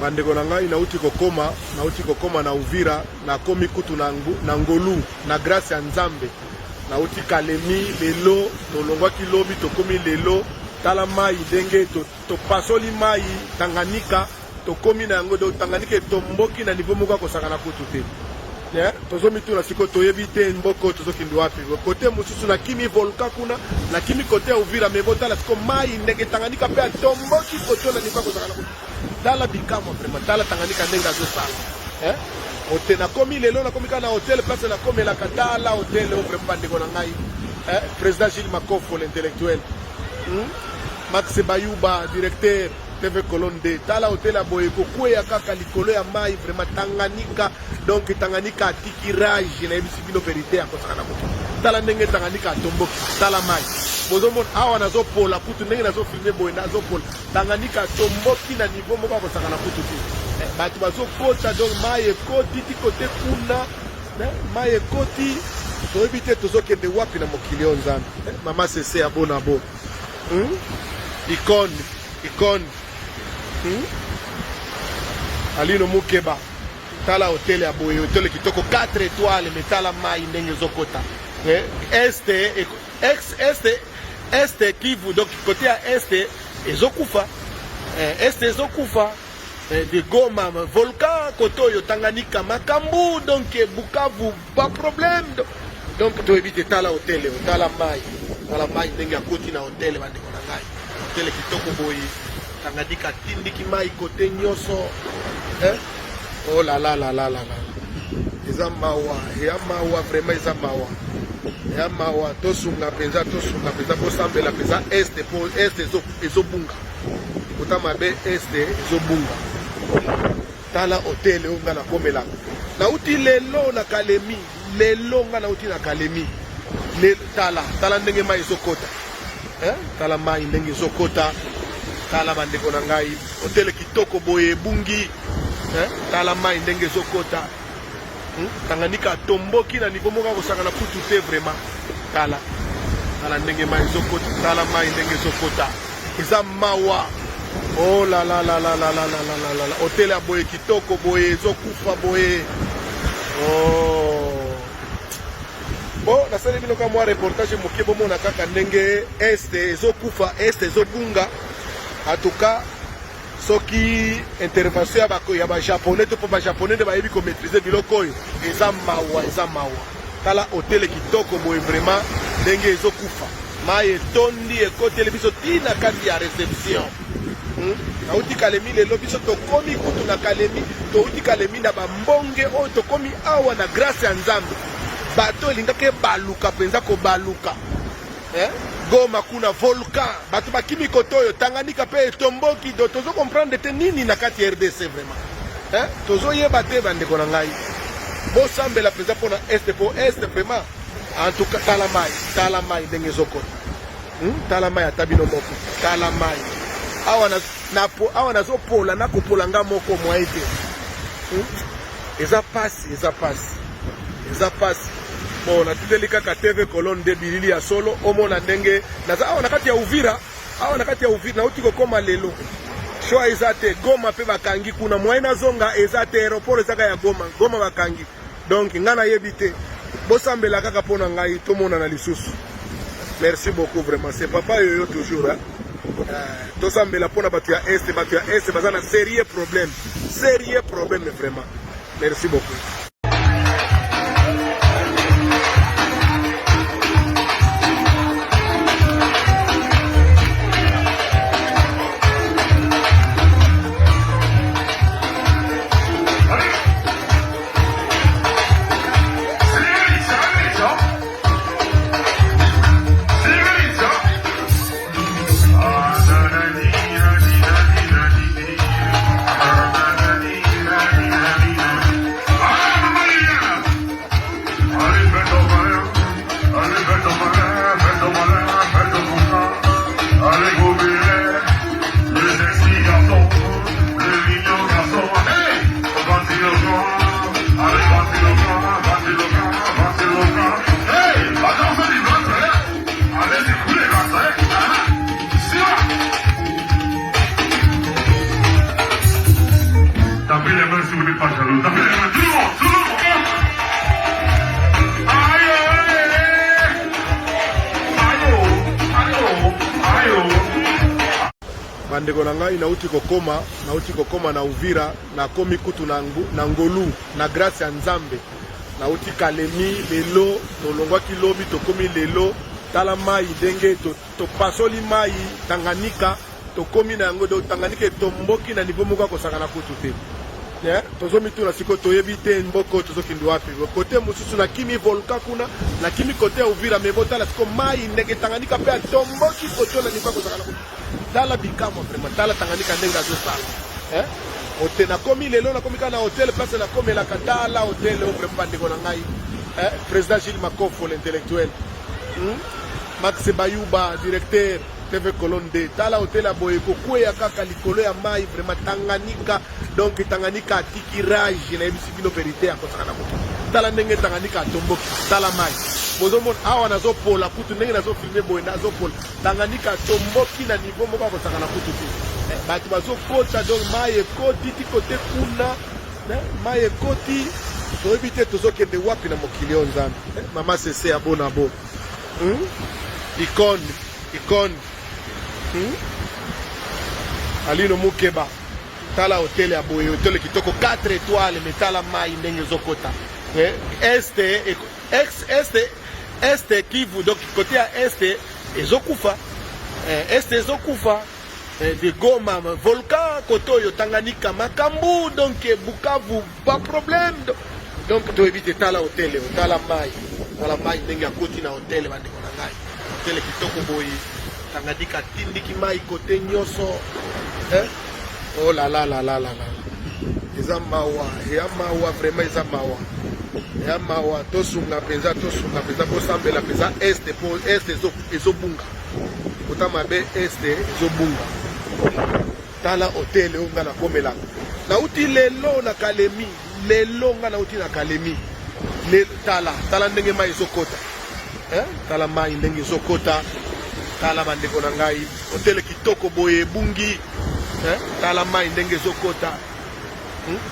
Bandeko na ngai, nauti kokoma, nauti kokoma na Uvira, nakomi kutu na, na ngolu, na grâce ya Nzambe. Nauti Kalemi lelo, tolongwaki lobi, tokomi lelo. Tala mai ndenge topasoli to mai Tanganyika, tokomi na yango donc Tanganyika etomboki na niveau moko akosakana kutu te. Yeah, tozomituna sikoyo toyebi te mboka oyo tozokende wapi kote mosusu nakimi volcan kuna nakimi kote ya Uvira me botala sikoyo mai ndenge Tanganyika mpe atomboki kote oyo na niveau akosakana kutu. Tala bikamwa vraiment, tala Tanganyika ndenge azosala. Eh? Hotel nakomi lelo nakomi kaka na hotel place nakomelaka tala hotel oyo vraiment bandeko na ngai. Eh? Président Gilles Makofo l'intellectuel. Max Bayuba directeur TV Colonne D. Tala hotel ya boye kokweya kaka likolo ya mai vraiment Tanganyika donc Tanganyika atiki rage nayebisi bino verite ya kosaka na moto. Tala ndenge Tanganyika atomboki, tala mai. Bozomona awa nazopola kutu ndenge nazofilme boye nazopola. Tanganyika atomboki na niveau moko akosakana kutu te. Eh, bato bazokota donc mai ekoti ti kote kuna eh, mai ekoti toyebi te tozokende wapi na mokili oyo Nzambe. Eh, mama Sese ya bonabo Icone, icone. Alino Mukeba tala hotel ya boye, hotel kitoko 4 étoiles, mais tala mai ndenge ezokota. Eh, est ex est est Kivu donc côté ya est ezokufa eh, est ezokufa eh, de Goma volcan kote oyo Tanganyika makambu donc Bukavu ba problème donc toyebi te tala hotel oyo tala mai tala mai ndenge akoti na hotel bandeko na ngai hotel kitoko boye Tanganyika atindiki mai kote nyonso eh? Oh la la la la la la eza mawa eya mawa vraiment eza mawa eya mawa tosunga mpenza tosunga mpenza bosambela mpenza este mpo este ezobunga kota mabe este ezobunga tala hotel oyo nga nakomelaka nauti lelo na kalemi lelo nga nauti na kalemi tala tala ndenge mai ezokota eh? Tala mai ndenge ezokota tala bandeko na ngai hotel kitoko boye ebungi eh? Tala mai ndenge ezokota Tanganyika atomboki na niveau moko akosakana kutu te vraiment tala tala ndenge mai ezokota tala mai ndenge ezokota eza mawa oh la la la la la la la la la la hotel ya boye kitoko boye ezokufa boye oh Bon, nasali bino ka mwa reportage moke bomona kaka ndenge est ezokufa, est ezobunga. En tout cas, soki intervention ya ba ya ba japonais to po ba japonais nde bayebi ko maîtriser biloko oyo, eza mawa, eza mawa. Tala hotel kitoko boye vraiment ndenge ezokufa. Mai etondi ekoteli biso ti na kati ya reception. Nauti Kalemi lelo, biso tokomi kutu na Kalemi, touti Kalemi na bambonge oyo tokomi awa na grâce ya Nzambe. Bato elingaki ebaluka mpenza kobaluka eh? Goma kuna volcan, bato bakimi kote oyo, Tanganyika mpe etomboki, do tozo comprendre te nini na kati ya RDC vraiment eh? Tozoyeba te bandeko na ngai, bosambela mpenza mpo na est, mpo est vraiment en tout cas, tala mai, tala mai ndenge ezokota. Tala mai ata bino moko tala mai awa na, na, awa nazopola nakopola nga moko moye te Eza pasi eza pasi eza pasi bon natindeli kaka TV Colonne nde bilili ya solo omona ndenge naza awa na kati ya Uvira awa na kati ya Uvira nauti kokoma lelo choix eza te Goma mpe bakangi kuna moyen nazonga eza te aéroport ezaka ya Goma Goma bakangi donc ngai nayebi te bosambela kaka mpo na ngai tomonana lisusu merci beaucoup vraiment c'est papa yoyo toujours hein? Tosambela mpo na bato ya est bato ya est baza na sérieux problème sérieux problème vraiment merci beaucoup. Tapez les mains si vous n'êtes pas jaloux. Tapez les mains. Tout le monde, tout le monde. Aïe, aïe, aïe, aïe. Bandeko na ngai, nauti kokoma, nauti kokoma na Uvira, nakomi kutu na, na ngolu, na grâce ya Nzambe. Nauti Kalemi lelo, tolongwaki lobi, tokomi lelo. Tala mai ndenge topasoli to mai Tanganyika, tokomi na yango. Donc Tanganyika etomboki na niveau moko akosakana kutu te. Yeah, tozomituna sikoyo, toyebi te mboka oyo tozokende wapi. Kote mosusu nakimi volcan kuna, nakimi kote ya Uvira, me botala sikoyo mai ndenge Tanganyika mpe atomboki kote oyo na niveau akosakana kutu. Tala bikamwa vraiment, tala Tanganyika ndenge azosala, eh? Ote nakomi lelo, nakomi kaka na hotel place nakomelaka. Tala hotel oyo vraiment, bandeko na ngai, eh? Président Gilles Makofo, l'intellectuel, Max Bayuba, directeur TV Colonne D. Tala hotel ya boye kokweya kaka likolo ya mai vraiment. Tanganyika, donc Tanganyika atiki rage, nayebisi bino vérité, akosaka na moto. Tala ndenge Tanganyika atomboki, tala mai bozomona awa. Nazopola kutu ndenge nazofilmer boye, nazopola. Tanganyika atomboki na niveau moko akosaka na kutu te. Bato bazokota, donc mai ekoti ti kote kuna, mai ekoti, toyebi te tozokende wapi na mokili oyo. Nzambe, mama sese ya bona bo, Icône, icône, Alino Mukeba. Tala hotel ya boye, hotel kitoko, 4 étoiles, mais tala mai ndenge ezokota. Est, ex est, Est Kivu, donc côté ya Est ezokufa, Est ezokufa de Goma, volcan kote oyo Tanganyika, makambo, donc Bukavu, ba problème, donc toyebi te. Tala hotel, tala mai, tala mai ndenge akoti na hotel. Bandeko na ngai, hotel kitoko boye, Tanganyika atindiki mai kote nyonso, eh? Oh la la la la la la, eza mawa, eya mawa vraiment, eza mawa, eya mawa. Tosunga mpenza, tosunga mpenza, bosambela mpenza Est, po Est ezobunga kota mabe, Est ezobunga. Tala hotel oyo nga nakomelaka. Nauti lelo na Kalemi, lelo nga nauti na Kalemi. Tala, tala ndenge mai ezokota, eh? Tala mai ndenge ezokota, tala bandeko na ngai, hotel kitoko boye ebungi, eh? Tala mai ndenge ezokota,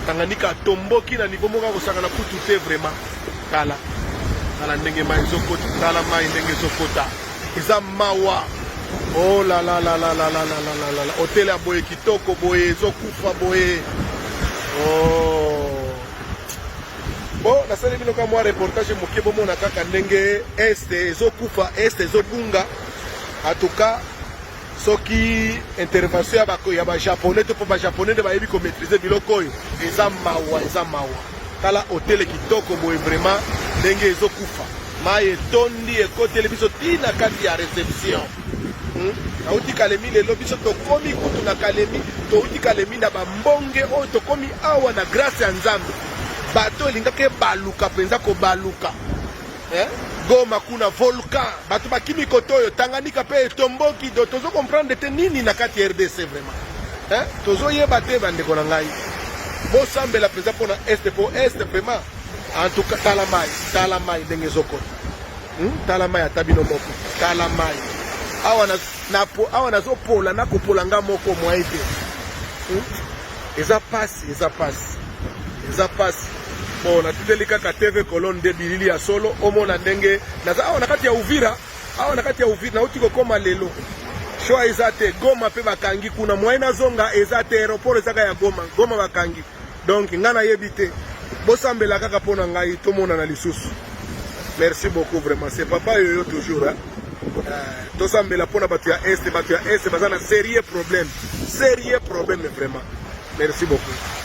Tanganyika atomboki na niveau moko akosaka na kutu te vraiment. Tala, tala ndenge mai ezokota, tala mai ndenge ezokota, eza mawa. Oh la la la la la la la la la la, hotel ya boye kitoko boye ezokufa boye. Oh bon, nasali bino ka mwa reportage moke, bomona kaka ndenge Est ezokufa, Est ezobunga. En tout cas, soki intervention ya Bajaponais te, mpo Bajaponais nde bayebi komaîtriser biloko oyo. Eza mawa, eza mawa. Tala hotel kitoko boye vraiment ndenge ezokufa, mai etondi, ekoteli biso ntina kati ya réception, Nauti Kalemi lelo, biso tokomi kutu na Kalemi, touti Kalemi na bambonge oyo, tokomi awa na grâce ya Nzambe. Bato elingaki ebaluka mpenza kobaluka, eh? Goma kuna volcan, bato bakimi kote oyo, Tanganyika mpe etomboki. Do tozo comprendre te nini na kati ya RDC vraiment, eh? Tozoyeba te. Bandeko na ngai, bosambela mpenza mpona Est, mpo Est vraiment, en tout cas, tala mai, tala mai ndenge ezokota, Tala mai, ata bino moko, tala mai awa na, na, awa nazopola, nakopola nga moko moye te, Eza pasi, eza pasi, eza pasi. Bon, natuteli kaka TV Colonne de bilili ya solo, omona ndenge naza awa na kati ya Uvira. Awa na kati ya Uvira, nauti kokoma lelo. Choix eza te, Goma mpe bakangi kuna, moye nazonga eza te, aéroport ezaka ya Goma, Goma bakangi. Donc ngai nayebi te, bosambela kaka mpo na ngai, tomonana lisusu. Merci beaucoup vraiment, c'est papa Yoyo toujours, hein? Tosambela mpona bato ya Est, bato ya Est baza na sérieux problème, sérieux problème vraiment. Merci beaucoup.